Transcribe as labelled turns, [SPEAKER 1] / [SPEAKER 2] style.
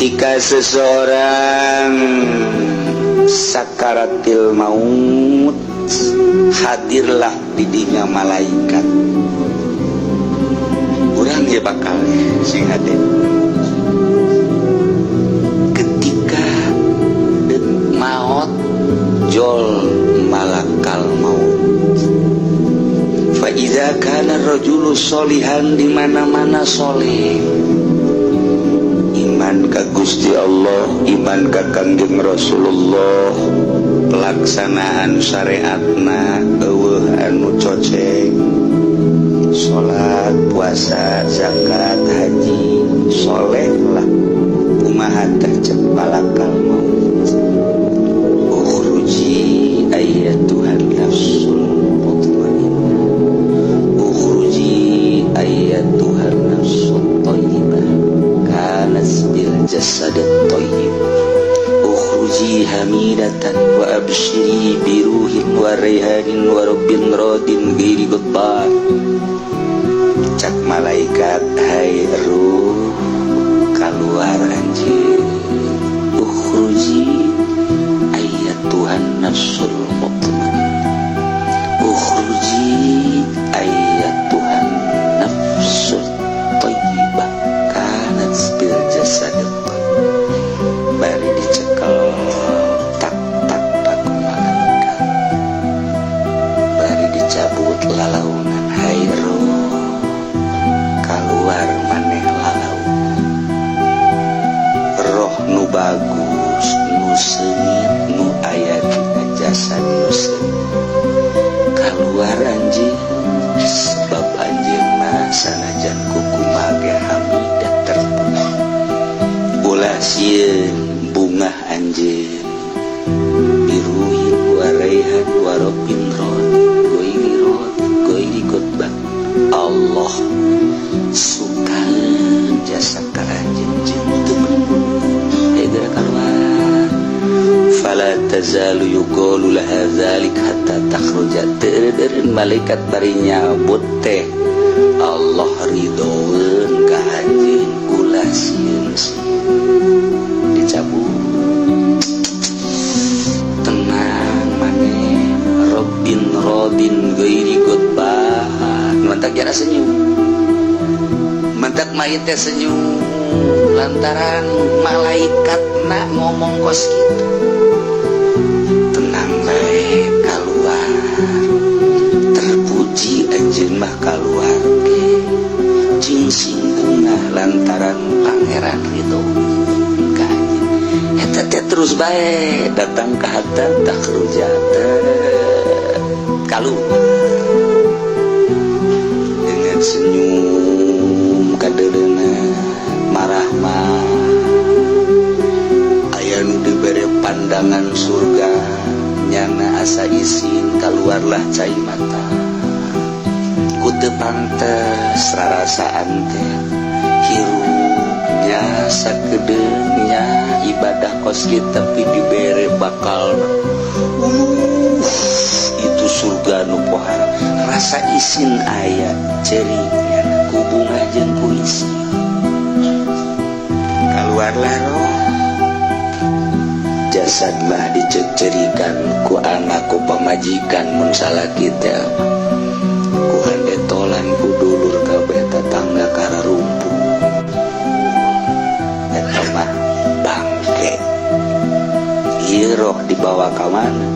[SPEAKER 1] Ketika seseorang sakaratil maut, hadirlah didinya malaikat. Urang ya bakal sing hade. Ketika dek maut, jol malakal maut. Fa iza kana rajulu solihan, di mana-mana soleh, iman ka Gusti Allah, iman ka Kangjeng Rasulullah, pelaksanaan syariatna euweuh anu coceng, salat, puasa, zakat, haji, soleh lah, kumaha teh cek malakal maut? Ukhruji ayyatuhan nafsul mutmainnah, ukhruji ayyatuhan nafsul thayyibah kanat bil jasad thayyib, ukhruji hamidatan wa abshiri biruhin wa raihanin wa rabbin radin ghairi ghadban. Cak malaikat, hai ruh, keluar anjeun. Ukhruji ayyatuhan nafsul mutmainnah, ukhruji ayyatuhan nafsul thayyibah kanat bil jasad thayyib. Bari dicekel tak tak tak malaikat, bari dicabut lalaunan. Hai roh, keluar maneh lalaunan, roh nu bagus, nu seungit, nu aya dina jasad nu seungit, keluar anjeun, sebab anjeun mah sanajan kukumaha ge hamidah, terpuji. Ulah sieun, bungah anjeun, biruhin wa raihan wa rabbin rad ghairi rad ghairi ghadban. Allah suka jasa ka anjeun jeung teu mendung. Geura keluar. Fala tazalu yuqalu laha dzalik hatta takhruja. Teu malaikat bari nyabut teh, Allah ridhoeun ka anjeun, ulah sieun. Dicabut, tenang maneh, Rabbin radin ghairi ghadban. Mantak jana senyum, mantak mayit teh senyum lantaran malaikat nak ngomong kos gitu, tenang bae, keluar, terpuji anjeun mah, keluar ge jeung sing bungah lantaran Pangeran ridho ka anjeun. Eta teh terus bae datang ke hatta takhruja, keluar dengan senyum kadeudeunan marahmah. Aya nu dibere pandangan surga, nyana asa isin, keluarlah cai mata ku teu pantes rarasaan teh hirupnya sakedeungnya ibadah kos kitu, tapi dibere bakal itu surga nu pohara. Rasa isin aya, ceri ku bunga jeung ku isin, keluarlah roh. Jasad mah dicecerikan ku anak, ku pamajikan mun salaki teh, ku handetolan, ku dulur kabeh, tetangga kararumpul. Eta mah bangke. Ieu roh dibawa ka mana?